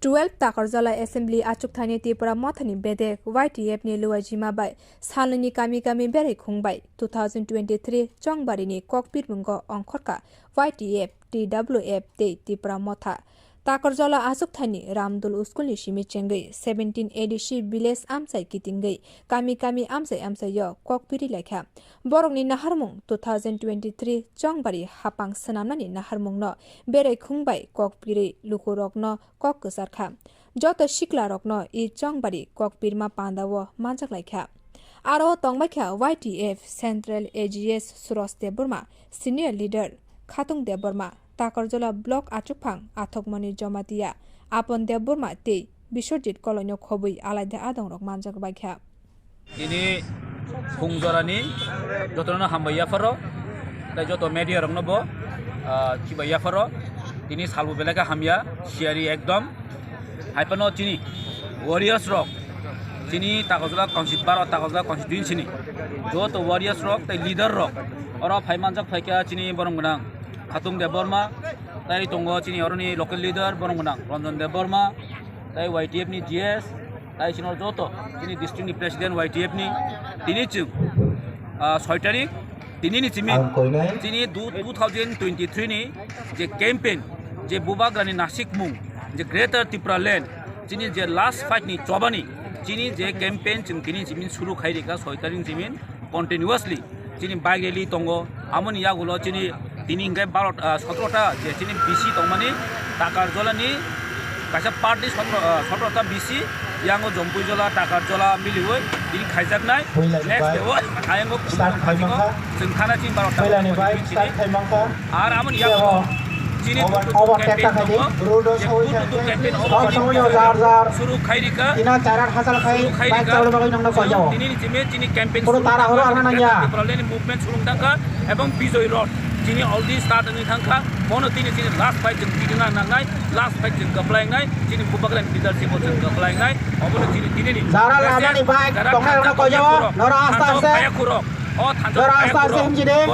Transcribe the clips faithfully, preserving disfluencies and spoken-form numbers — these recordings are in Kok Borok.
Twelve Takarjala Assembly achukthani Tipra Mothani bedek Y T F ni luaijima bai salnwini kami kami berai khung bai two thousand twenty-three Chongbari ni Kokpir mwngo ongkhorkha Y T F, T W F tei Tipra Motha. Takarjala achukthani Ramdul School ni simi chengwi seventeen A D C village amchai kitingwi kami kami amchai amchaio kok piri laikha. Borokni naharmung two thousand twenty-three Chongbari hapang swnamnani naharmungno berai khung bai kok piri lukurokno kok kwchar kha. Joto siklarokno i Chongbari kok pirma pandao manjak lai kha. Aro tongbai kha Y T F Central A G S Suraj Debbarma, Senior Leader Khatung Debbarma, Takarjala Block achukphang Athokmoni Jamatia, Apon Debbarma tei Biswajit Koloino khobwi alaida adongrok manjak bai kha. Tini khung jorani jotono hambai yapharo, tei joto media rokno bo, ah, chibai yapharo. Tini salbo belai khe hamya, siyari ekdom. Hai phano chini warriors rok, chini Takarjala consti-, baro Takarjala constituency ni joto warriors rok tei leader rok oro phai manjak phaikha chini borok gwnang Khatung Debbarma, tei tongo chini oroni local leader borok gwnang Ranjan Debbarma, tei Y T F ni G S, tei chini joto chini district ni president Y T F ni. Tini chwng, ah, soi tarik, tini ni simi, chini du-, two thousand twenty-three ni je campaign, je Bubagrani nasikmung, je Greater Tipraland, chini je last fight ni chobani, chini je campaign chwng tini simi suru khai rikha soi tarik ni simi continuously. Chini bike rally tongo, amoni yagulo chini tini hingke baro, ah, sotro ta je chini B C tongmani Takarjala ni kaisa party sotro, ah, sotro ta B C, yango Jompuijala, Takarjala miliwi tini khaijaknai. Next day o ayango start khai mankha. Chwng thana chini baro ta. Ar amoni yagulo chini overtake ta khaidi, road o sawi kha. Suru khairika. Tina chara hachal khai, bike chalo bagwi nongna koi jao. Tini ni chimi chini campaign suru tara horo arna nangya. Movement suru tangkha, ebong Bijoy Road. Chini already start wngwi thangkha. Bono tini chini last fight chwng tini na nangnai, last fight chwng kwplainai, chini Bubagrani leadership o chwng kwplainai. Obono chini tini ni jara lamani bike tongnai rokno koi jao. Noro asta aste. Jara asta aste himjide.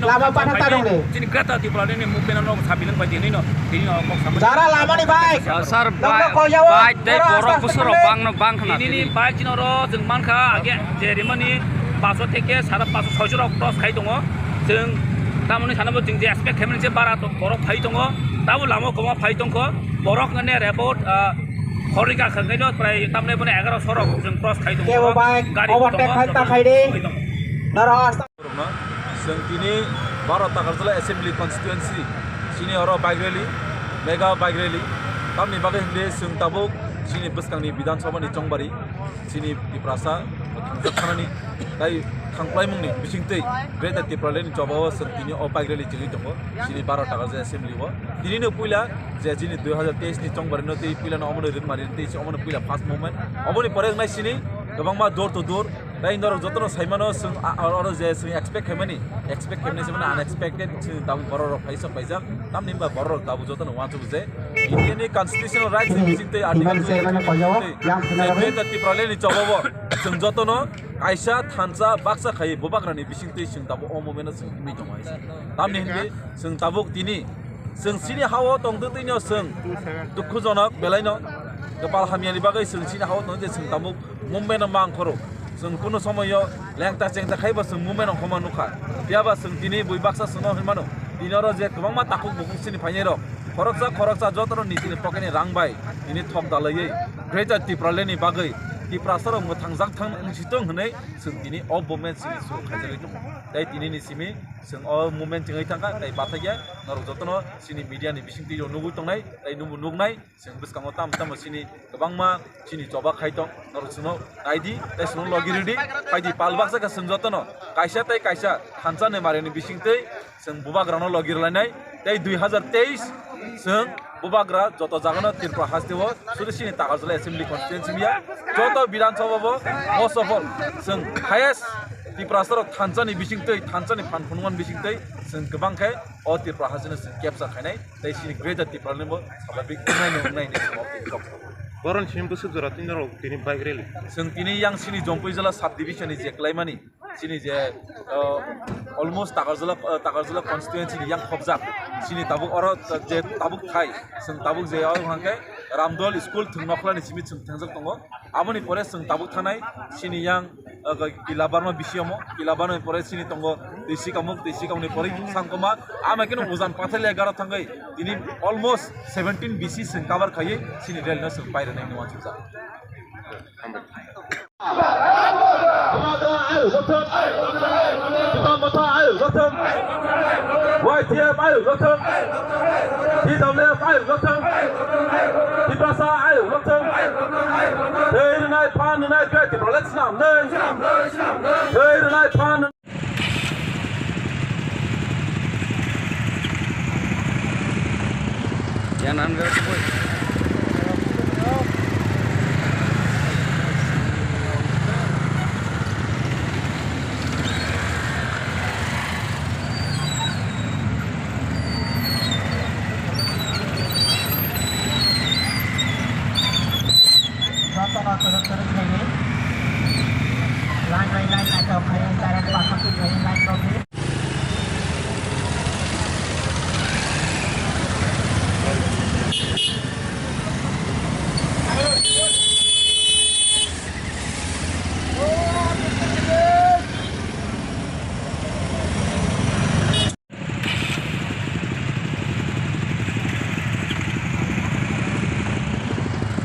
Lama pathak ta dong de. Chini Greater Tipraland ni movement no sabilang bai tini no, tini no kok sabilang. Jara lamani bike. Sir, bike tei borok bwsarok bangno bang khna. Nini bike chino ro chwng mankha age je rimani paso theke sara paso soiso rok cross khai tongo. Chwng tamoni sana bo chwng je expect khaimani je bara to borok phai tongo. Tamo lama koma phai tongkho. Borok ne report, ah, khorika khangkhaino prai tamne bone egaroso rok chwng cross khai tongo. Kebo bike overtake khai ta khai de. Noro asta. Borokno chwng tini baro Takarjala Assembly Constituency chini oro bike rally, mega bike rally. Tamni bagwi hwnkhe chwng tabuk chini bwskangni Bidhan Sabha ni chongbari chini Tiprasa thangjak thanani tai thangplaimungni bisingtwi Greater Tipraland ni chobao chwng tini o bike rally chwngwi tongo chini baro Takarjala Assembly o. Tini no puila je chini dui hazar teis ni chongbari no tei puila no omono ring mari tei omono puila first movement. Oboni pore wngnai chini kwbangma door to door Tei norok jotono saimano, chwng a-, a-, oro je chwng expect khaimani, expect khaimani se mano unexpected, chwng tabuk borok rok phaisa paijak, tamni hwnba borok rok tabuk jotono uansuk je India ni constitutional rights ni bising tei article twenty-three ni bising tei, je Greater Tipraland ni choba bo chwng jotono kaisa thansa baksa khai bubagra ni bising tei chwng tabuk o movement o chwng himwi tongo hai se. Tamni hwnwi chwng tabuk tini chwng chini ha-o tongtwtwino chwng dukhujonok belaino kwpal hamyani bagwi chwng chini ha-o tongtwi chwng tabuk movement no mang phuru. Chwng kunu somoyo lengta chengta khaibo chwng movement rok homa nukha. Phiyaba chwng tini bui baksa chwngno hwnmano. Tini oro je kwbangma takhuk bukhuk chini phainai rok. Khoroksa khoroksa jotono nijini pocket ni rang bai tini thok dalaiwi Greater Tipraland ni bagwi Tiprasa rok mwthangjak thang wngsitong hwnwi chwng tini o movement chwng suru khaijagwi tongo. Tei tini ni simi chwng o movement chwngwi thangkha tei bathakya norok jotono chini media ni bisingtwi nugwi tongnai tei nubo nuknai. Chwng bwskango tamo tamo chini kwbangma chini choba khai tong, norok chwngno nai di, tei chwngno logi rw di, phai di, pal baksa khe chwng jotono kaisa tei kaisa thansa ni mari ni bising twi chwng bubagra no logi rw lainai, tei dui hazar teis chwng bubagra joto jaga no Tripura haste o sudu chini Takarjala Assembly Constituency miya joto Bidhan Sabha bo most of all chwng highest Tiprasa rok thansa ni bising twi, thansa ni phan phunukmani bising twi chwng kwbang khe o Tripura haste no chwng capture khainai. Tei chini Greater Tipraland bo swabhabik wngnai no wngnai hinwi sawi tong. Boron chini bwswk jora tini norok tini bike rally. Chwng tini yang chini Jompuijala sub division ni je klaimani, chini je, uh, almost Takarjala, uh, Takarjala constituency ni yang khobjak, chini tabuk oro je tabuk thai, chwng tabuk je oro hwnkhe Ramdol school thwngnokhla ni simi chwng thangjak tongo. Aboni pore chwng tabuk thanai chini yang, uh, Kila Barma bisi omo, Kila Barma ni pore chini tongo Twi Sikamuk, Twi Sikamuk ni pore Sangkoma. Ama khe no Ujan Pathalia garo thangwi tini almost seventeen B C chwng cover khaiwi chini rel no chwng pairwnai hinwi uansukjak. Y T F ayuk jothwng, T W F ayuk jothwng, Tiprasa ayuk jothwng. Twi rwnai phan rwnai khe Tiprasa le swnam nai. Twi rwnai phan. Yan ang gak boy. Jotono kwrwng kwrwng khainwi line by line naithok khainwi direct pathorni khainwi line rokni.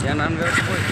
Yan ang gak boy.